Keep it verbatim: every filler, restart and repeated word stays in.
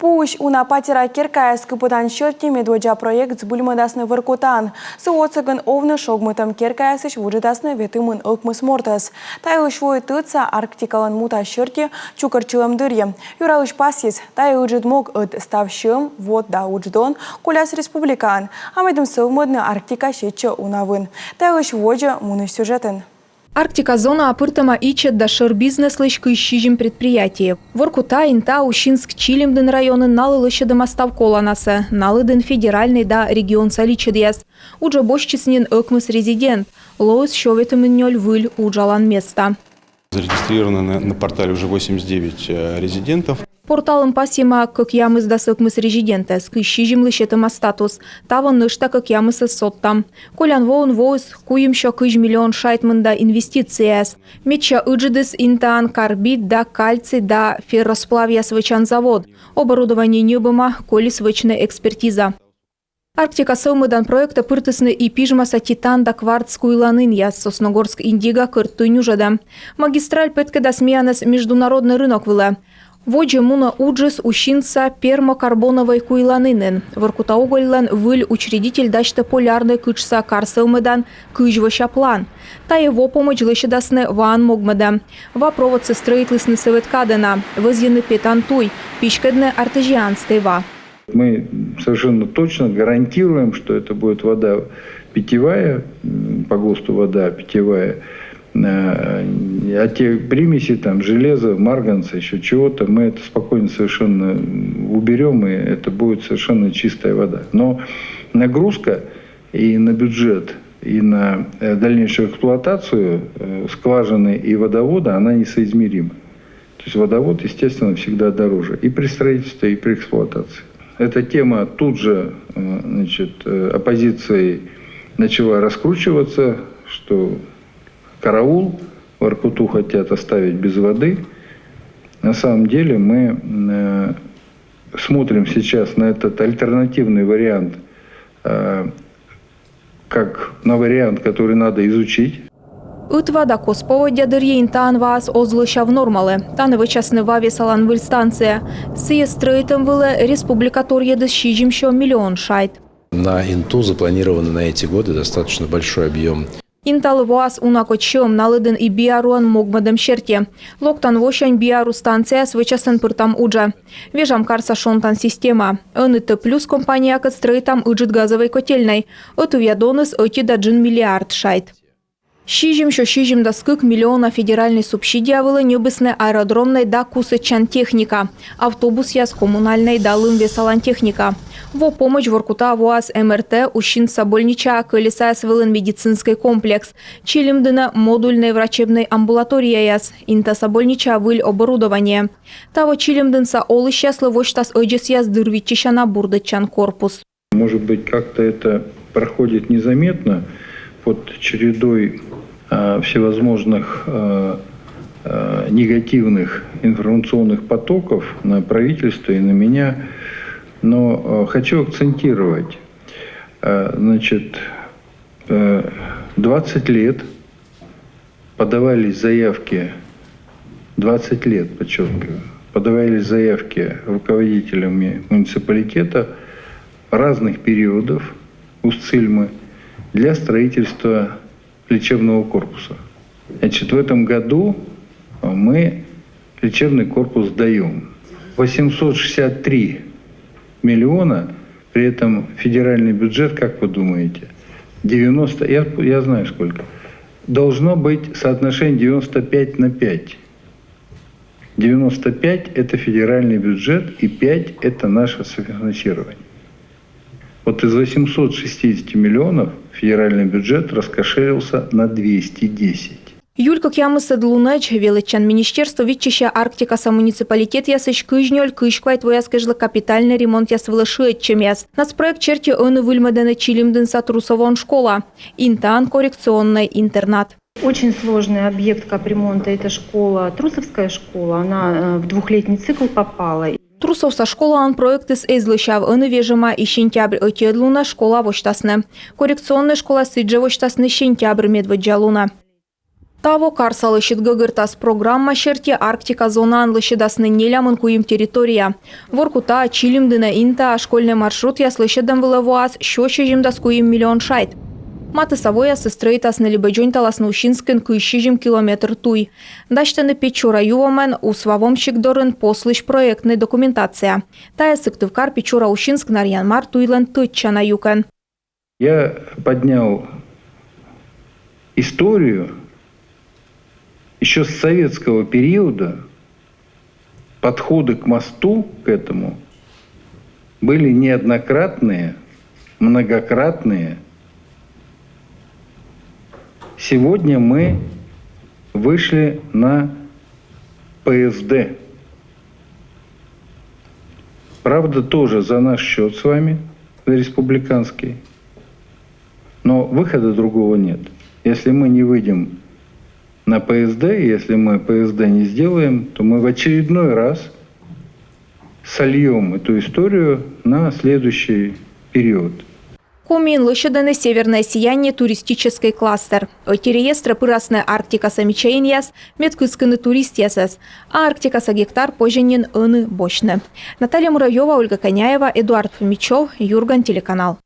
Пуысь уна патера керкаяс кыпӧдан серти медводдза проект збыльмӧдасны Воркутаын. Сы отсӧгӧн овны шогмытӧм керкаясысь вуджӧдасны ветымын ӧкмыс мортӧс. Та йылысь вои тӧдса Арктикалӧн мута серти чукӧртчылӧм дырйи. Юралысь пасйис: тайӧ ыджыд мог, ӧд став сьӧм, вод да удждон коляс республикаын. А медым сӧвмӧдны, Арктика сетчӧ уна вын. Та йылысь водзӧ мунысь сюжетын. Арктика зонаӧ пыртӧма ичӧт да шӧр бизнеслысь кызь сизим предприятие. Воркута, Инта, Усинск, Чилимдін районын налы лӧсьӧдӧма став коланасӧ, на лыдын федеральнӧй да регионса личӧдъяс. Уджӧ босьтчис нин ӧкмыс резидент, лоис сё ветымын нёль выль уджалан места. Зарегистрировано на, на портале уже восемьдесят девять, э, резидентов. Порталын пасйӧма кӧкъямысдас ӧкмыс резидентӧс, кызь сизимлы сетӧма статус. Таво нӧшта кӧкъямысӧс содтам. Колян воын воис куимсё кызь миллион шайт мында инвестицияяс. Медся ыджыдыс Интаын карбид да кальций да ферросплавъяс вӧчан завод. Оборудование ньӧбӧма, колис вӧчны экспертиза. Арктика сӧвмӧдан проектӧ пыртісны и Пижмаса титан да кварц куйланінъяс, Сосногорск Индиго кӧрт туй нюжӧдӧм. Магистраль петкӧдас миянӧс международнӧй рынок вылӧ. Водзӧ мунӧ уджыс Усинскса пермокарбоновӧй куйланінын. Воркута угольлӧн выль учредитель дасьтӧ Полярнӧй кытшса кар сӧвмӧдан кызь вося план. Тайӧ во помӧдз лӧсьӧдасны ваӧн могмӧдӧм. Ва проводсӧ стрӧитлісны Сӧвет кадӧ на, вӧзйӧны петан туй, писькӧдны артезианскӧй ва. Мы совершенно точно гарантируем, что это будет вода питьевая, м, по ГОСТу вода питьевая. Э, а те примеси, там, железа, марганца, ещё чего-то, мы это спокойно совершенно уберём, и это будет совершенно чистая вода. Но нагрузка и на бюджет, и на, э, дальнейшую эксплуатацию, э, скважины и водовода, она несоизмерима. То есть водовод, естественно, всегда дороже и при строительстве, и при эксплуатации. Эта тема тут же, э, значит, э, оппозицией начала раскручиваться, что караул, Воркуту хотят оставить без воды. На самом деле мы, м, э, смотрим сейчас на этот альтернативный вариант, э, как на вариант, который надо изучить. Ытва да кос поводдя дырйи Интаын ваас оз лӧсяв нормалы. Тані вӧчасны ва весалан выль станция. Сійӧс стрӧитӧм вылӧ республика торйӧдіс сизимсё миллион шайт. На Инту запланировано на эти годы достаточно большой объём. Инталы воас уна кодь сьӧм, на лыдын и биаруӧн могмӧдӧм серти. Локтан восянь биару станцияяс вӧчасӧн пыртам уджӧ. Вежам карса шонтан система. Ӧні Т плюс компаниякӧд стрӧитам ыджыд газӧвӧй котельнӧй. Ӧтувъя доныс ӧти да джын миллиард шайт. Сизимсё сизимдас кык миллиона федеральнӧй субсидия вылӧ ньӧбисны аэродромнӧй да кусӧдчан техника, автобусъяс, коммунальнӧй да лым весалан техника. Во помӧдз Воркутаӧ воас МРТ, Усинскса больничаӧ кӧлесаяс вылын медицинскӧй комплекс, Чилимдінӧ модульнӧй врачебнӧй амбулаторияяс, Интаса больничаӧ выль оборудование. Таво Чилимдінса олысьяслы восьтас ӧдзӧсъяс дыр виччысяна бурдӧдчан корпус. Может быть, как-то это проходит незаметно под чередой, а, всевозможных, а, а, негативных информационных потоков на правительство и на меня. Но, а, хочу акцентировать, а, значит, э, двадцать лет подавались заявки, двадцать лет, подчеркиваю, подавались заявки руководителями муниципалитета разных периодов Усть-Цильмы для строительства лечебного корпуса. Значит, в этом году мы лечебный корпус сдаём. Восемьсот шестьдесят три миллиона, при этом федеральный бюджет, как вы думаете, девяносто, я, я знаю сколько, должно быть соотношение девяносто пять на пять. Девяносто пять — это федеральный бюджет, и пять — это наше софинансирование. Вот из восемьсот шестидесяти миллионов федеральный бюджет раскошелился на двести десять. Июль кӧкъямысӧд лунӧдз велӧдчан министерство виччысьӧ Арктикаса муниципалитетъясысь кызь нёль-кызь квайт вояс кежлӧ капитальнӧй ремонтъяс вылӧ шыӧдчӧмъяс. Нацпроект серти ӧні выльмӧдӧны Чилимдінса Трусовоын школа, Интаын коррекционнӧй интернат. Очень сложный объект капремонта — это школа, Трусовская школа, она, э, в двухлетний цикл попала. Трусовса школаын проектыс эз лӧсяв, ӧні вежӧма, и сентябрь ӧтиӧд лунӧ школа восьтасны. Коррекционнӧй школа сідзжӧ восьтасны сентябрь медводдза лунӧ. Таво «Карса лӧсьыд гӧгӧртас» программа серти Арктика зонаын лӧсьӧдасны нелямын куим территория. Воркута, Чилимдінӧ, Интаа школьнӧй маршрутъяс лӧсьӧдӧм вылӧ воас сё сизимдас куим миллион шайт. Матысса воясӧ стрӧитасны либӧ дзоньталасны Усинскын кызь сизим километр туй. Дасьтӧны Печора ю вомӧн Усва вомсиг дорын послысь проектнӧй документация. Тайӧ Сыктывкар — Печора — Усинск — Нарьян-Мар туйлӧн тӧдчана юкӧн. Я поднял историю. Еще с советского периода подходы к мосту, к этому, были неоднократные, многократные. Сегодня мы вышли на П С Д. Правда, тоже за наш счет с вами, за республиканский. Но выхода другого нет. Если мы не выйдем на П С Д, если мы П С Д не сделаем, то мы в очередной раз сольем эту историю на следующий период. Комиын лӧсьӧдӧны «Северное сияние» туристическӧй кластер. Ӧти реестрӧ пырасны Арктикаса мичаинъяс, мед кыскыны туристъясӧс. А Арктикаса гектар позьӧ нин ӧні босьтны. Наталья Муравьёва, Ольга Коняева, Эдуард Фомичёв, «Юрган» телеканал.